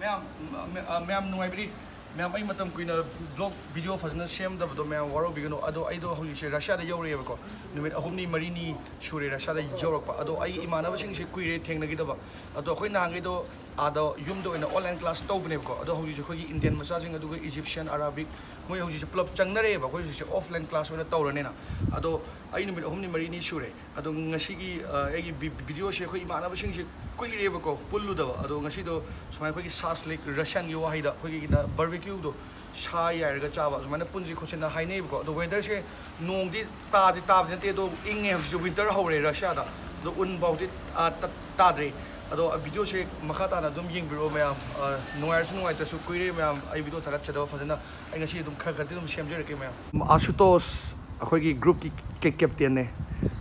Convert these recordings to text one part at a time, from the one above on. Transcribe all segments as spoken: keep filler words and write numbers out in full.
ꯃꯌꯥꯝ, ꯃ-, ꯃ-, ꯑ, ꯃꯌꯥꯝ ꯅꯨꯡꯉꯥꯏꯕꯤꯔꯤ? ꯃꯌꯥꯝ, ꯑꯩ ꯃꯇꯝ ꯀꯨꯏꯅ ꯕ꯭ꯂꯣꯒ ꯚꯤꯗꯤꯑꯣ ꯐꯖꯅ ꯁꯦꯝꯗꯕꯗꯣ ꯃꯌꯥꯝ ꯋꯥꯔꯧꯕꯤꯒꯅꯨ꯫ ꯑꯗꯣ ꯑꯩꯗꯣ ꯍꯧꯖꯤꯛꯁꯦ ꯔꯁꯤꯌꯥꯗ ꯌꯧꯔꯛꯑꯦꯕꯀꯣ꯫ ꯅꯨꯃꯤꯠ ꯑꯍꯨꯝꯅꯤ ꯃꯔꯤꯅꯤ ꯁꯨꯔꯦ ꯔꯁꯤꯌꯥꯗ ꯌꯧꯔꯛꯄ꯫ ꯑꯗꯣ ꯑꯩꯒꯤ ꯏꯃꯥꯟꯅꯕꯁꯤꯡꯁꯦ ꯀꯨꯏꯔꯦ ꯊꯦꯡꯅꯈꯤꯗꯕ꯫ ꯑꯗꯣ ꯑꯩꯈꯣꯏ ꯅꯍꯥꯟꯈꯩꯗꯣ ꯑꯥꯗ ꯌꯨꯝꯗ ꯑꯣꯏꯅ ꯑꯣꯟꯂꯥꯏꯟ ꯀ꯭ꯂꯥꯁ ꯇꯧꯕꯅꯦꯕꯀꯣ꯫ ꯑꯗꯣ ꯍꯧꯖꯤꯛꯁꯦ ꯑꯩꯈꯣꯏꯒꯤ ꯏꯟꯗꯤꯌꯟ ꯃꯆꯥꯁꯤꯡ, ꯑꯗꯨꯒ ꯏꯖꯤꯞꯁꯤꯌꯥꯟ, ꯑꯔꯥꯕꯤꯛ, ꯃꯣꯏ ꯍꯧꯖꯤꯛꯁꯦ ꯄꯨꯂꯞ ꯆꯪꯅꯔꯛꯑꯦꯕ꯫ ꯑꯩꯈꯣꯏ ꯍꯧꯖꯤꯛꯁꯦ ꯑꯣꯐꯂꯥꯏꯟ ꯀ꯭ꯂꯥꯁ ꯑꯣꯏꯅ ꯇꯧꯔꯅꯤꯅ꯫ ꯑꯗꯣ ꯑꯩ ꯅꯨꯃꯤꯠ ꯑꯍꯨꯝꯅꯤ ꯃꯔꯤꯅꯤ ꯁꯨꯔꯦ꯫ ꯑꯗꯣ ꯉꯁꯤꯒꯤ, ꯑ, ꯑꯩꯒꯤ ꯚꯤ-, ꯚꯤꯗꯤꯑꯣꯁꯦ ꯑꯩꯈꯣꯏ ꯏꯃꯥꯟꯅꯕꯁꯤꯡꯁꯦ ꯀꯨꯏꯔꯦꯕꯀꯣ ꯄꯨꯜꯂꯨꯗꯕ꯫ ꯑꯗꯣ ꯉꯁꯤꯗꯣ ꯁꯨꯃꯥꯏꯅ ꯑꯩꯈꯣꯏꯒꯤ ꯁꯥꯁꯂꯤꯛ, ꯔꯁꯤꯌꯥꯟꯒꯤ ꯋꯥꯍꯩꯗ ꯑꯩꯈꯣꯏꯒꯤꯅ ꯕꯔꯕꯤꯀ꯭ꯌꯨꯗꯣ, ꯁꯥ ꯌꯥꯏꯔꯒ ꯆꯥꯕ, ꯁꯨꯃꯥꯏꯅ ꯄꯨꯟꯁꯤ ꯈꯣꯠꯁꯤꯅ ꯍꯥꯏꯅꯩꯕꯀꯣ꯫ ꯑꯗꯣ ꯋꯦꯗꯔꯁꯦ ꯅꯣꯡꯗꯤ ꯇꯥꯗꯤ ꯇꯥꯕꯗꯤ ꯅꯠꯇꯦ, ꯑꯗꯣ ꯏꯪꯉꯦ꯫ ꯍꯧꯖꯤꯛꯁꯦ ꯋꯤꯟꯇꯔ ꯍꯧꯔꯦ ꯔꯁꯤꯌꯥꯗ꯫ ꯑꯗꯣ ꯎꯟ ꯐꯥꯎꯗꯤ, ꯑ, ꯇ-, ꯇꯥꯗ꯭ꯔꯤ꯫ ꯑꯗꯣ ꯚꯤꯗꯤꯑꯣꯁꯦ ꯃꯈꯥ ꯇꯥꯅ ꯑꯗꯨꯝ ꯌꯦꯡꯕꯤꯔꯛꯑꯣ ꯃꯌꯥꯝ꯫ ꯑ, ꯅꯨꯡꯉꯥꯏꯔꯁꯨ ꯅꯨꯡꯉꯥꯏꯇ꯭ꯔꯁꯨ ꯀꯨꯏꯔꯦ ꯃꯌꯥꯝ ꯑꯩ ꯚꯤꯗꯤꯑꯣ ꯊꯥꯒꯠꯆꯗꯕ ꯐꯖꯅ꯫ ꯑꯩ ꯉꯁꯤ ꯑꯗꯨꯝ ꯈꯔ ꯈꯔꯗꯤ ꯑꯗꯨꯝ ꯁꯦꯝꯖꯔꯛꯀꯦ ꯃꯌꯥꯝ꯫ ꯑꯥꯁꯨꯇꯣꯁ ꯑꯩꯈꯣꯏꯒꯤ ꯒ꯭ꯔꯨꯞꯀꯤ ꯀꯦ-, ꯀꯦꯞꯇꯦꯟꯅꯦ꯫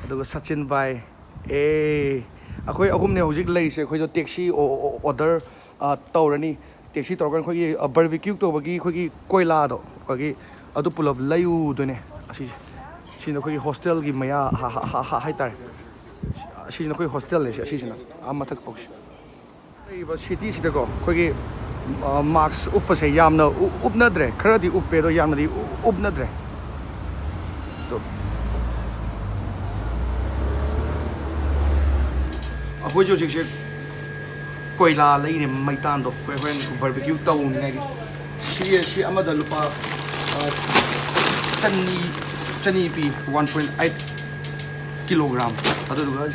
ꯑꯗꯨꯒ ꯁꯆꯤꯟ ꯚꯥꯏ, ꯑꯦ, ꯑꯩꯈꯣꯏ ꯑꯍꯨꯝꯅꯦ ꯍꯧꯖꯤꯛ ꯂꯩꯔꯤꯁꯦ꯫ ꯑꯩꯈꯣꯏꯗꯣ ꯇꯦꯛꯁꯤ ꯑꯣ-, ꯑꯣ-, ꯑꯣꯔꯗꯔ, ꯑ, ꯇꯧꯔꯅꯤ꯫ ꯇꯦꯛꯁꯤ ꯇꯧꯔꯒ ꯑꯩꯈꯣꯏꯒꯤ, ꯑ, ꯕꯔꯕꯤꯀ꯭ꯌꯨ ꯇꯧꯕꯒꯤ ꯑꯩꯈꯣꯏꯒꯤ ꯀꯣꯏꯂꯥꯗꯣ, ꯑꯩꯈꯣꯏꯒꯤ ꯑꯗꯨ ꯄꯨꯂꯞ ꯂꯩꯔꯨꯗꯣꯏꯅꯦ꯫ ꯑꯁꯤꯁꯦ, ꯁꯤꯅ ꯑꯩꯈꯣꯏꯒꯤ ꯍꯣꯁꯇꯦꯜꯒꯤ ꯃꯌꯥ ꯍꯥ-, ꯍꯥ-, ꯍꯥ-, ꯍꯥ-, ꯍꯥꯏꯇꯥꯔꯦ꯫ ꯑꯁꯤꯁꯤꯅ ꯑꯩꯈꯣꯏ ꯍꯣꯁꯇꯦꯜꯅꯦ, ꯁꯤ-, ꯑꯁꯤꯁꯤꯅ ꯑꯥ ꯃꯊꯛ ꯐꯥꯎꯁꯦ꯫ ꯂꯩꯔꯤꯕ ꯁꯤꯇꯤꯁꯤꯗꯀꯣ ꯑꯩꯈꯣꯏꯒꯤ, ꯑ, ꯃꯥꯛꯁ ꯎꯞꯄꯁꯦ ꯌꯥꯝꯅ ꯎ-, ꯎꯞꯅꯗ꯭ꯔꯦ꯫ ꯈꯔꯗꯤ ꯎꯞꯄꯦ, ꯑꯗꯣ ꯌꯥꯝꯅꯗꯤ ꯎ-, ꯎꯞꯅꯗ꯭ꯔꯦ꯫ ꯑꯗꯣ ꯑꯩꯈꯣꯏꯁꯨ ꯍꯧꯖꯤꯛꯁꯦ ꯀꯣꯏꯂꯥ ꯂꯩꯔꯦ, ꯃꯩꯇꯥꯟꯗꯣ ꯑꯩꯈꯣꯏ ꯍꯣꯔꯦꯟ ꯕꯔꯕꯤꯀ꯭ꯌꯨ ꯇꯧꯅꯤꯡꯉꯥꯏꯒꯤ꯫ ꯁꯤ, ꯁꯤ ꯑꯃꯗ ꯂꯨꯄꯥ, ꯑ, ꯆꯅꯤ, ꯆꯅꯤ ꯄꯤ, ꯋꯥꯟ ꯄꯣꯏꯟ ꯑꯩꯠ ꯀꯤꯂꯣꯒ꯭ꯔꯥꯝ꯫ ꯑꯗꯨꯗꯨꯒ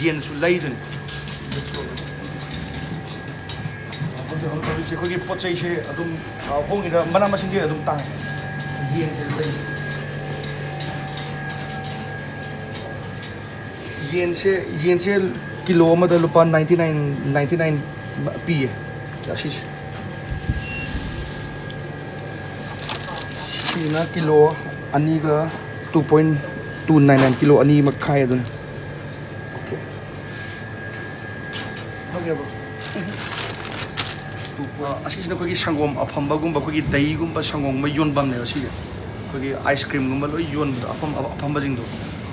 ꯌꯦꯟꯁꯨ ꯂꯩꯗꯣꯏꯅꯤ꯫ ꯍꯧꯖꯤꯛ, ꯍꯧꯖꯤꯛꯁꯦ ꯑꯩꯈꯣꯏꯒꯤ ꯄꯣꯠ ꯆꯩꯁꯦ ꯑꯗꯨꯝ, ꯑ, ꯍꯣꯡꯉꯤꯗ, ꯃꯅꯥ ꯃꯁꯤꯡꯁꯦ ꯑꯗꯨꯝ ꯇꯥꯡꯉꯦ꯫ ꯌꯦꯟꯁꯦ ꯂꯩ꯫ ꯌꯦꯟꯁꯦ, ꯌꯦꯟꯁꯦ ꯀꯤꯂꯣ ꯑꯃꯗ ꯂꯨꯄꯥ ninety nine, ninety nine ꯄꯤꯌꯦ꯫ ꯑꯁꯤꯁꯦ꯫ ꯁꯤꯅ ꯀꯤꯂꯣ ꯑꯅꯤꯒ two point two nine nine, kilo ꯑꯅꯤ ꯃꯈꯥꯏ ꯑꯗꯨꯅꯤ꯫ ꯑꯣꯀꯦ꯫ ꯑ, ꯑꯁꯤꯁꯤꯅ ꯑꯩꯈꯣꯏꯒꯤ ꯁꯪꯒꯣꯝ ꯑꯐꯝꯕꯒꯨꯝꯕ, ꯑꯩꯈꯣꯏꯒꯤ ꯗꯍꯤꯒꯨꯝꯕ, ꯁꯪꯒꯣꯝꯒꯨꯝꯕ ꯌꯣꯟꯐꯝꯅꯦꯕ ꯁꯤꯁꯦ꯫ ꯑꯩꯈꯣꯏꯒꯤ ꯑꯥꯏꯁ ꯀ꯭ꯔꯤꯝꯒꯨꯝꯕ ꯂꯣꯏ ꯌꯣꯟꯕꯗꯣ, ꯑꯐꯝ-, ꯑꯐꯝꯕꯁꯤꯡꯗꯣ꯫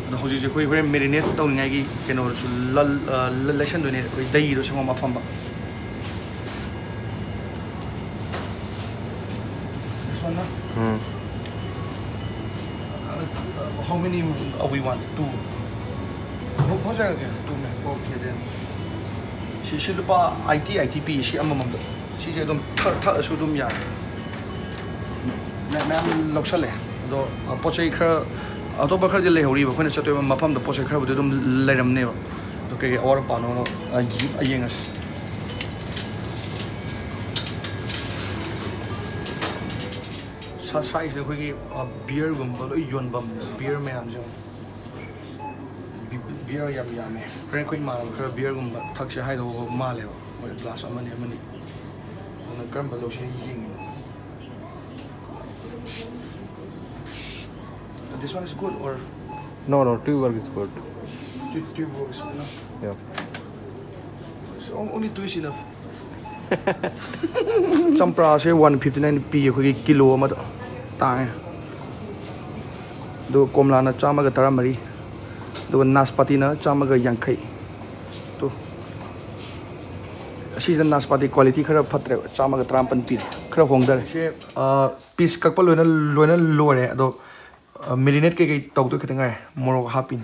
ꯑꯗꯣ ꯍꯧꯖꯤꯛꯁꯦ ꯑꯩꯈꯣꯏ ꯍꯣꯔꯦꯟ ꯃꯦꯔꯤꯅꯦꯠ ꯇꯧꯅꯤꯡꯉꯥꯏꯒꯤ ꯀꯩꯅꯣꯁꯨ ꯂꯜ-, ꯑ, ꯂ-, ꯂꯩꯁꯟꯗꯣꯏꯅꯦ, ꯑꯩꯈꯣꯏ ꯗꯍꯤꯗꯣ, ꯁꯪꯒꯣꯝ ꯑꯐꯝꯕ꯫ ꯎꯝ꯫ How many are we want? Two. How much are they? Two May. Okay then. ꯁꯤ, ꯁꯤ ꯂꯨꯄꯥ ꯑꯥꯏꯇꯤ, ꯑꯥꯏꯇꯤ ꯄꯤ, ꯁꯤ ꯑꯃꯃꯝꯗ꯫ ꯁꯤꯁꯦ ꯑꯗꯨꯝ ꯊꯛ-, ꯊꯛꯑꯁꯨ ꯑꯗꯨꯝ ꯌꯥꯔꯦ꯫ ꯃꯌꯥꯝ, ꯃꯌꯥꯝ ꯂꯧꯁꯜꯂꯦ꯫ ꯑꯗꯣ, ꯑ, ꯄꯣꯠ ꯆꯩ ꯈꯔ, ꯑꯇꯣꯞꯄ ꯈꯔꯗꯤ ꯂꯩꯍꯧꯔꯤꯕ, ꯑꯩꯈꯣꯏꯅ ꯆꯠꯇꯣꯏꯕ ꯃꯐꯝꯗ ꯄꯣꯠ ꯆꯩ ꯈꯔꯕꯨꯗꯤ ꯑꯗꯨꯝ ꯂꯩꯔꯝꯅꯦꯕ꯫ ꯑꯗꯣ ꯀꯩꯀꯩ ꯑꯋꯥꯠ ꯑꯄꯥꯅꯣꯅ, ꯑ, ꯌꯦꯡꯉꯁꯤ꯫ ꯁ-, ꯁ꯭ꯋꯥꯏꯁꯤꯗ ꯑꯩꯈꯣꯏꯒꯤ, ꯑ, ꯕꯤꯌꯔꯒꯨꯝꯕ ꯂꯣꯏ ꯌꯣꯟꯐꯝꯅꯦ, ꯕꯤꯌꯔ ꯃꯌꯥꯝꯁꯦ꯫ ꯕꯤ-, ꯕꯤꯌꯔ ꯌꯥꯝ ꯌꯥꯝꯃꯦ꯫ ꯍꯣꯔꯦꯟ ꯑꯩꯈꯣꯏ ꯏꯃꯥꯟꯅꯕ ꯈꯔ ꯕꯤꯌꯔꯒꯨꯝꯕ ꯊꯛꯁꯦ ꯍꯥꯏꯗꯧꯕ ꯃꯥꯜꯂꯦꯕ꯫ ꯃꯣꯏ ꯒ꯭ꯂꯥꯁ ꯑꯃꯅꯤ ꯑꯃꯅꯤ꯫ ꯑꯗꯨꯅ ꯀꯔꯝꯕ ꯂꯧꯁꯤꯒꯦ ꯌꯦꯡꯉꯤꯅꯦ꯫ This one is good or? No, no, Tuborg is good. Tu-, Tuborg is good, no? Yeah. So on-, only two is enough. ꯆꯝꯄ꯭ꯔꯥꯁꯦ ꯋꯥꯟ ꯐꯤꯐꯇꯤ ꯅꯥꯏꯟ ꯄꯤ ꯑꯩꯈꯣꯏꯒꯤ ꯀꯤꯂꯣ ꯑꯃꯗ꯫ ꯇꯥꯡꯉꯦ꯫ ꯑꯗꯨꯒ ꯀꯣꯝꯂꯥꯅ ꯆꯥꯝꯃꯒ ꯇꯔꯥꯃꯔꯤ, ꯑꯗꯨꯒ ꯅꯥꯁꯄꯥꯇꯤꯅ ꯆꯥꯝꯃꯒ ꯌꯥꯡꯈꯩ꯫ ꯇꯨ꯫ ꯑꯁꯤꯁꯤꯅ ꯅꯥꯁꯄꯥꯇꯤ ꯀ꯭ꯋꯥꯂꯤꯇꯤ ꯈꯔ ꯐꯠꯇ꯭ꯔꯦꯕ, ꯆꯥꯝꯃꯒ ꯇꯔꯥꯃꯥꯄꯟ ꯄꯤꯔꯦ, ꯈꯔ ꯍꯣꯡꯊꯔꯦ꯫ ꯁꯦ, ꯑ, ꯄꯤꯁ ꯀꯛꯄ ꯂꯣꯏꯅ, ꯂꯣꯏꯅ ꯂꯣꯏꯔꯦ꯫ ꯑꯗꯣ, ꯑ, ꯃꯦꯔꯤꯅꯦꯠ ꯀꯩꯀꯩ ꯇꯧꯗꯣꯏ ꯈꯤꯇꯪ ꯉꯥꯏꯔꯦ꯫ ꯃꯣꯔꯣꯛ ꯍꯥꯞꯄꯤꯅꯦ꯫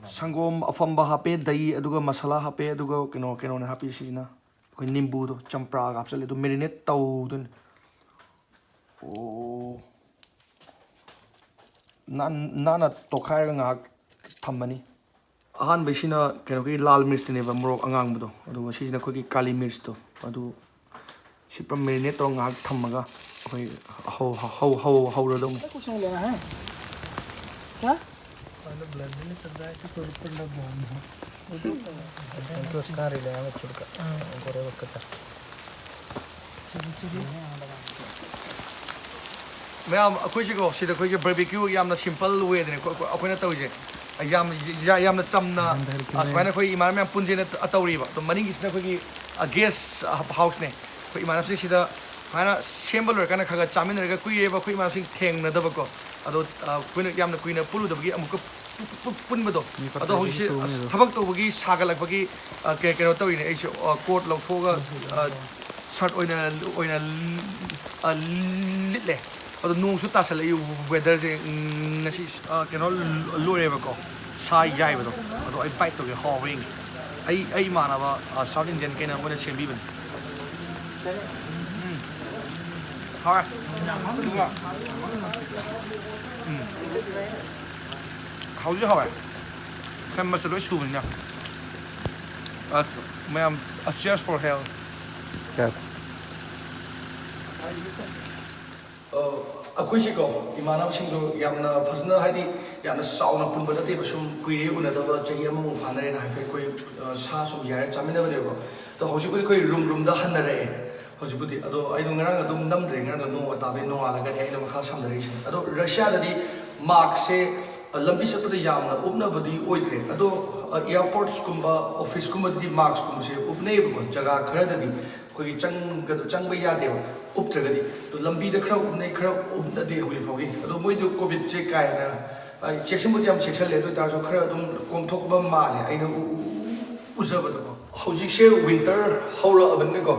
ꯁꯪꯒꯣꯝ ꯑꯐꯝꯕ ꯍꯥꯞꯄꯦ, ꯗꯍꯤ, ꯑꯗꯨꯒ ꯃꯁꯥꯂꯥ ꯍꯥꯞꯄꯦ, ꯑꯗꯨꯒ ꯀꯩꯅꯣ, ꯀꯩꯅꯣꯅꯦ ꯍꯥꯞꯄꯤꯁꯤꯅ ꯑꯩꯈꯣꯏ ꯅꯤꯝꯕꯨꯗꯣ, ꯆꯝꯄ꯭ꯔꯥꯒ ꯍꯥꯞꯆꯜꯂꯦ꯫ ꯑꯗꯨ ꯃꯦꯔꯤꯅꯦꯠ ꯇꯧꯗꯣꯏꯅꯦ꯫ ꯑꯣ꯫ ꯅꯥꯟ-, ꯅꯥꯟꯅ ꯇꯣꯠꯈꯥꯏꯔꯒ ꯉꯥꯏꯍꯥꯛ ꯊꯝꯃꯅꯤ꯫ ꯑꯍꯥꯟꯕꯩꯁꯤꯅ ꯀꯩꯅꯣꯒꯤ ꯂꯥꯜ ꯃꯤꯔꯆꯇꯨꯅꯦꯕ, ꯃꯣꯔꯣꯛ ꯑꯉꯥꯡꯕꯗꯣ, ꯑꯗꯨꯒ ꯁꯤꯁꯤꯅ ꯑꯩꯈꯣꯏꯒꯤ ꯀꯥꯂꯤ ꯃꯤꯔꯆꯇꯣ, ꯑꯗꯨ ꯁꯤ ꯄꯨꯔꯥ ꯃꯦꯔꯤꯅꯦꯠ ꯇꯧꯔꯒ ꯉꯥꯏꯍꯥꯛ ꯊꯝꯃꯒ ꯑꯩꯈꯣꯏ ꯍꯧ-, ꯍꯧ-, ꯍꯧ-, ꯍꯧꯔꯗꯧꯅꯤ꯫ कुछ नहीं लेना है क्या? पहले ब्लेंड नहीं चल रहा है कि कोई ऊपर ना बॉम्ब हो। तो उसका रिले में छिड़का। हाँ। गोरे वक्त का। चिली चिली। ꯃꯌꯥꯝ, ꯑꯩꯈꯣꯏꯁꯤꯀꯣ, ꯁꯤꯗ ꯑꯩꯈꯣꯏꯒꯤ ꯕꯔꯕꯤꯀ꯭ꯌꯨ ꯌꯥꯝꯅ ꯁꯤꯝꯄꯜ ꯋꯦꯗꯅꯦ ꯑꯩꯈꯣꯏ, ꯑꯩꯈꯣꯏꯅ ꯇꯧꯔꯤꯁꯦ꯫ ꯌꯥꯝ, ꯌꯥ-, ꯌꯥꯝꯅ ꯆꯝꯅ, ꯑ, ꯁꯨꯃꯥꯏꯅ ꯑꯩꯈꯣꯏ ꯏꯃꯥꯟꯅꯕ ꯃꯌꯥꯝ ꯄꯨꯟꯁꯦꯅ ꯇ-, ꯇꯧꯔꯤꯕ꯫ ꯑꯗꯣ ꯃꯅꯤꯡꯒꯤꯁꯤꯅ ꯑꯩꯈꯣꯏꯒꯤ, ꯑ, ꯒꯦꯁ, ꯑ, ꯍꯥꯎꯁꯅꯦ꯫ ꯑꯩꯈꯣꯏ ꯏꯃꯥꯟꯅꯕꯁꯤꯡ ꯁꯤꯗ ꯁꯨꯃꯥꯏꯅ ꯁꯦꯝꯕ ꯂꯣꯏꯔꯀꯥꯟꯗ ꯈꯔ ꯈꯔ ꯆꯥꯃꯤꯟꯅꯔꯒ, ꯀꯨꯏꯔꯦꯕ ꯑꯩꯈꯣꯏ ꯏꯃꯥꯟꯅꯕꯁꯤꯡ ꯊꯦꯡꯅꯗꯕꯀꯣ꯫ ꯑꯗꯣ, ꯑ, ꯑꯩꯈꯣꯏꯅ ꯌꯥꯝꯅ ꯀꯨꯏꯅ ꯄꯨꯜꯂꯨꯗꯕꯒꯤ ꯑꯃꯨꯛꯀ ꯄꯨ-, ꯄꯨ-, ꯄꯨꯟꯕꯗꯣ꯫ ꯑꯗꯣ ꯍꯧꯖꯤꯛꯁꯦ, ꯑꯁ, ꯊꯕꯛ ꯇꯧꯕꯒꯤ ꯁꯥꯒꯠꯂꯛꯄꯒꯤ, ꯑ, ꯀꯩ-, ꯀꯩꯅꯣ ꯇꯧꯔꯤꯅꯦ ꯑꯩꯁꯦ, ꯑ, ꯀꯣꯠ ꯂꯧꯊꯣꯛꯑꯒ, ꯑ, ꯁꯔꯠ ꯑꯣꯏꯅ, ꯑꯣꯏꯅ, ꯑ, ꯂꯤꯠꯂꯦ꯫ ꯑꯗꯣ ꯅꯣꯡꯁꯨ ꯇꯥꯁꯜꯂꯛꯏ꯫ Weatherꯁꯦ, ꯎꯝ, ꯉꯁꯤ, ꯑ, ꯀꯩꯅꯣ ꯂꯣꯏꯔꯦꯕꯀꯣ, ꯁꯥ ꯌꯥꯏꯕꯗꯣ꯫ ꯑꯗꯣ ꯑꯩ bite ꯇꯧꯒꯦ, ꯍꯥꯎꯕ꯭ꯔꯥ ꯌꯦꯡꯒꯦ꯫ ꯑꯩ, ꯑꯩ ꯏꯃꯥꯟꯅꯕ, ꯑ, South Indian ꯀꯩꯅ ꯃꯣꯏꯅ ꯁꯦꯝꯕꯤꯕꯅꯤ꯫ ꯎꯝ꯫ ꯍꯥꯎꯔꯦ꯫ ꯑꯗꯨꯒ, ꯎꯝ꯫ ꯍꯥꯎꯁꯨ ꯍꯥꯎꯋꯦ꯫ ꯃꯈꯜ ꯃꯆꯜ ꯂꯣꯏ ꯁꯨꯕꯅꯤꯅ꯫ ꯑ, ꯃꯌꯥꯝ, ꯑ, cheers for health꯫ Yes꯫ ꯑ, ꯑꯩꯈꯣꯏꯁꯤꯀꯣ, ꯏꯃꯥꯟꯅꯕꯁꯤꯡꯁꯨ ꯌꯥꯝꯅ ꯐꯖꯅ, ꯍꯥꯏꯗꯤ, ꯌꯥꯝꯅ ꯆꯥꯎꯅ ꯄꯨꯟꯕ ꯅꯠꯇꯦꯕ, ꯁꯨꯝ ꯀꯨꯏꯔꯦ ꯎꯅꯗꯕ, ꯆꯍꯤ ꯑꯃꯃꯨꯛ ꯐꯥꯅꯔꯦꯅ ꯍꯥꯏꯐꯦꯠ ꯑꯩꯈꯣꯏ, ꯑ, ꯁꯥ ꯁꯨꯝ ꯌꯥꯏꯔ ꯆꯥꯃꯤꯟꯅꯕꯅꯦꯕꯀꯣ꯫ ꯑꯗꯣ ꯍꯧꯖꯤꯛꯄꯨꯗꯤ ꯑꯩꯈꯣꯏ ꯔꯨꯝ ꯔꯨꯝꯗ ꯍꯟꯅꯔꯛꯑꯦ ꯍꯧꯖꯤꯛꯄꯨꯗꯤ꯫ ꯑꯗꯣ ꯑꯩꯗꯣ ꯉꯔꯥꯡ ꯑꯗꯨꯝ ꯅꯝꯗ꯭ꯔꯦ, ꯉꯔꯥꯡꯗꯣ ꯅꯣꯡꯒ ꯇꯥꯕꯩ ꯅꯣꯡꯉꯥꯜꯂꯒꯅꯤ ꯑꯩꯅ ꯃꯈꯥ ꯁꯝꯊꯔꯛꯏꯁꯦ꯫ ꯑꯗꯣ ꯔꯁꯤꯌꯥꯗꯗꯤ maskꯁꯦ, ꯑ, ꯂꯝꯕꯤ ꯆꯠꯄꯗ ꯌꯥꯝꯅ ꯎꯞꯅꯕꯗꯤ ꯑꯣꯏꯗ꯭ꯔꯦ꯫ ꯑꯗꯣ, ꯑ, airportsꯀꯨꯝꯕ, officeꯀꯨꯝꯕꯗꯗꯤ maskꯀꯨꯝꯕꯁꯦ ꯎꯞꯅꯩꯌꯦꯕꯀꯣ, ꯖꯒꯥ ꯈꯔꯗꯗꯤ꯫ ꯑꯩꯈꯣꯏꯒꯤ ꯆꯪꯒ-, ꯆꯪꯕ ꯌꯥꯗꯦꯕ ꯎꯞꯇ꯭ꯔꯒꯗꯤ꯫ ꯑꯗꯣ ꯂꯝꯕꯤꯗ ꯈꯔ ꯎꯞꯅꯩ, ꯈꯔ ꯎꯞꯅꯗꯦ ꯍꯧꯖꯤꯛ ꯐꯥꯎꯒꯤ꯫ ꯑꯗꯣ ꯃꯣꯏꯗꯣ COVIDꯁꯦ ꯀꯥ ꯍꯦꯟꯅ, ꯑ, ꯆꯦꯛꯁꯤꯟꯕꯨꯗꯤ ꯌꯥꯝ ꯆꯦꯛꯁꯤꯜꯂꯦ, ꯑꯗꯨ ꯑꯣꯏ ꯇꯥꯔꯁꯨ ꯈꯔ ꯑꯗꯨꯝ ꯀꯣꯝꯊꯣꯛꯄ ꯃꯥꯜꯂꯦ ꯑꯩꯅ ꯎ-, ꯎ-, ꯎꯖꯕꯗꯀꯣ꯫ ꯍꯧꯖꯤꯛꯁꯦ winter ꯍꯧꯔꯛꯑꯕꯅꯤꯅꯀꯣ,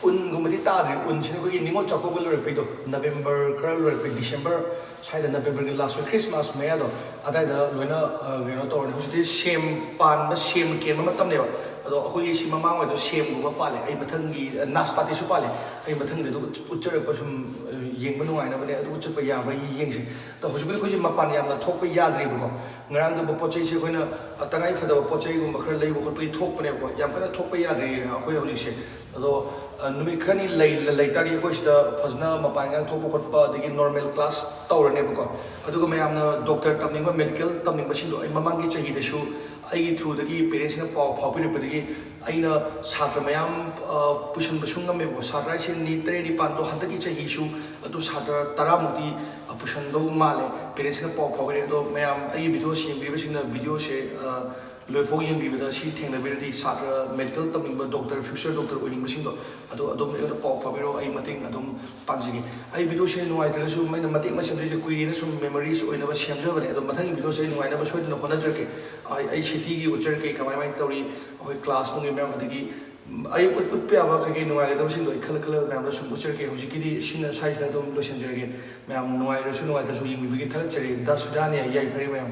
ꯎꯟꯒꯨꯝꯕꯗꯤ ꯇꯥꯗ꯭ꯔꯤ꯫ ꯎꯟꯁꯤꯅ ꯑꯩꯈꯣꯏꯒꯤ ꯅꯤꯉꯣꯜ ꯆꯥꯛꯀꯧꯕ ꯂꯣꯏꯔꯛꯄꯩꯗꯣ, November ꯈꯔ ꯂꯣꯏꯔꯛꯄꯩ, December ꯁ꯭ꯋꯥꯏꯗ, Novemberꯒꯤ last week, Christmas ꯃꯌꯥꯗꯣ, ꯑꯗꯥꯏꯗ ꯂꯣꯏꯅ, ꯑ, ꯀꯩꯅꯣ ꯇꯧꯔꯅꯤ꯫ ꯍꯧꯖꯤꯛꯇꯤ ꯁꯦꯝ ꯄꯥꯟꯕ, ꯁꯦꯝ ꯀꯦꯟꯕ ꯃꯇꯝꯅꯦꯕ꯫ ꯑꯗꯣ ꯑꯩꯈꯣꯏꯒꯤ ꯁꯤ ꯃꯃꯥꯡꯋꯥꯏꯗꯣ ꯁꯦꯝꯒꯨꯝꯕ ꯄꯥꯜꯂꯦ, ꯑꯩ ꯃꯊꯪꯒꯤ, ꯑ, ꯅꯥꯁꯄꯥꯇꯤꯁꯨ ꯄꯥꯜꯂꯦ, ꯑꯩ ꯃꯊꯪꯒꯤꯗ ꯑꯗꯨ ꯎꯠ-, ꯎꯠꯆꯔꯛꯄ꯫ ꯁꯨꯝ, ꯑ, ꯌꯦꯡꯕ ꯅꯨꯡꯉꯥꯏꯅꯕꯅꯦ, ꯑꯗꯨ ꯎꯠꯆꯔꯛꯄ ꯌꯥꯕ꯭ꯔꯥ ꯌꯦꯡꯁꯦ꯫ ꯑꯗꯣ ꯍꯧꯖꯤꯛꯄꯨꯗꯤ ꯑꯩꯈꯣꯏꯁꯦ ꯃꯄꯥꯟ ꯌꯥꯝꯅ ꯊꯣꯛꯄ ꯌꯥꯗ꯭ꯔꯤꯕꯀꯣ꯫ ꯉꯔꯥꯡꯗꯨꯕꯨ ꯄꯣꯠ ꯆꯩꯁꯦ ꯑꯩꯈꯣꯏꯅ, ꯑ, ꯇꯉꯥꯏ ꯐꯗꯕ ꯄꯣꯠ ꯆꯩꯒꯨꯝꯕ ꯈꯔ ꯂꯩꯕ ꯈꯣꯠꯄꯒꯤ ꯊꯣꯛꯄꯅꯦꯕꯀꯣ꯫ ꯌꯥꯝ ꯀꯟꯅ ꯊꯣꯛꯄ ꯌꯥꯗ꯭ꯔꯤ ꯑꯩꯈꯣꯏ ꯍꯧꯖꯤꯛꯁꯦ꯫ ꯑꯗꯣ, ꯑ, ꯅꯨꯃꯤꯠ ꯈꯔꯅꯤ ꯂꯩ-, ꯂꯩ ꯇꯥꯔꯗꯤ ꯑꯩꯈꯣꯏ ꯁꯤꯗ ꯐꯖꯅ ꯃꯄꯥꯟ ꯏꯟꯁꯥꯡ ꯊꯣꯛꯄ ꯈꯣꯠꯄ, ꯑꯗꯒꯤ normal class ꯇꯧꯔꯅꯦꯕꯀꯣ꯫ ꯑꯗꯨꯒ ꯃꯌꯥꯝꯅ doctor ꯇꯝꯅꯤꯡꯕ, medical ꯇꯝꯅꯤꯡꯕꯁꯤꯡꯗꯣ ꯑꯩ ꯃꯃꯥꯡꯒꯤ ꯆꯍꯤꯗꯁꯨ ꯑꯩꯒꯤ throughꯗꯒꯤ parentsꯁꯤꯡꯅ ꯄꯥꯎ ꯐꯥꯎꯕꯤꯔꯛꯄꯗꯒꯤ ꯑꯩꯅ ꯁꯥꯇ꯭ꯔ ꯃꯌꯥꯝ, ꯑ, ꯄꯨꯁꯤꯟꯕꯁꯨ ꯉꯝꯃꯦꯕꯀꯣ꯫ ꯁꯥꯇ꯭ꯔ ꯍꯥꯏꯁꯦ ꯅꯤꯠ ꯇꯔꯦꯠ ꯅꯤꯄꯥꯟꯗꯣ ꯍꯟꯗꯛꯀꯤ ꯆꯍꯤꯁꯨ ꯑꯗꯨ ꯁꯥꯇ꯭ꯔ ꯇꯔꯥꯃꯨꯛꯇꯤ, ꯑ, ꯄꯨꯁꯟꯗꯧ ꯃꯥꯜꯂꯦ꯫ Parentsꯁꯤꯡꯅ ꯄꯥꯎ ꯐꯥꯎꯕꯤꯔꯛꯑꯦ꯫ ꯑꯗꯣ ꯃꯌꯥꯝ ꯑꯩꯒꯤ videoꯁꯤ ꯌꯦꯡꯕꯤꯔꯤꯕꯁꯤꯡꯅ videoꯁꯦ, ꯑ, ꯂꯣꯏꯐꯥꯎ ꯌꯦꯡꯕꯤꯕꯗ ꯁꯤ ꯊꯦꯡꯅꯕꯤꯔꯗꯤ ꯁꯥꯇ꯭ꯔ medical ꯇꯝꯅꯤꯡꯕ doctor, future doctor ꯑꯣꯏꯅꯤꯡꯕꯁꯤꯡꯗꯣ ꯑꯗꯣ ꯑꯗꯨꯝ ꯑꯩꯉꯣꯟꯗ ꯄꯥꯎ ꯐꯥꯎꯕꯤꯔꯛꯑꯣ, ꯑꯩ ꯃꯇꯦꯡ ꯑꯗꯨꯝ ꯄꯥꯡꯖꯒꯦ꯫ ꯑꯩ videoꯁꯦ ꯅꯨꯡꯉꯥꯏꯇ꯭ꯔꯒꯁꯨ ꯑꯩꯅ ꯃꯇꯦꯛ ꯑꯃ ꯁꯦꯝꯖꯔꯤꯁꯦ ꯀꯨꯏꯔꯦꯅ ꯁꯨꯝ memories ꯑꯣꯏꯅꯕ ꯁꯦꯝꯖꯕꯅꯦ꯫ ꯑꯗꯣ ꯃꯊꯪꯒꯤ videoꯁꯦ ꯑꯩ ꯅꯨꯡꯉꯥꯏꯅꯕ ꯁꯣꯏꯗꯅ ꯍꯣꯠꯅꯖꯔꯛꯀꯦ꯫ ꯑꯩ, ꯑꯩ cityꯒꯤ ꯎꯠꯆꯔꯛꯀꯦ, ꯀꯃꯥꯏ ꯀꯃꯥꯏꯅ ꯇꯧꯔꯤ, ꯑꯩꯈꯣꯏ class ꯅꯨꯡꯒꯤ ꯃꯌꯥꯝ, ꯑꯗꯒꯤ ꯑꯩ ꯎꯠ- ꯎꯠꯄ ꯌꯥꯕ ꯀꯩꯀꯩ ꯅꯨꯡꯉꯥꯏꯒꯗꯕꯁꯤꯡꯗꯣ ꯑꯩ ꯈꯜꯂ ꯈꯜꯂꯒ ꯃꯌꯥꯝꯗ ꯁꯨꯝ ꯎꯠꯆꯔꯛꯀꯦ꯫ ꯍꯧꯖꯤꯛꯀꯤꯗꯤ ꯁꯤꯅ ꯁ꯭ꯋꯥꯏꯁꯤꯗ ꯑꯗꯨꯝ ꯂꯣꯏꯁꯤꯟꯖꯔꯒꯦ꯫ ꯃꯌꯥꯝ ꯅꯨꯡꯉꯥꯏꯔꯁꯨ ꯅꯨꯡꯉꯥꯏꯇ꯭ꯔꯁꯨ ꯌꯦꯡꯕꯤꯕꯒꯤ ꯊꯥꯒꯠꯆꯔꯤ꯫ ꯗꯥꯁ ꯕꯤꯗꯥꯅꯦ, ꯌꯥꯏꯐꯔꯦ ꯃꯌꯥꯝ꯫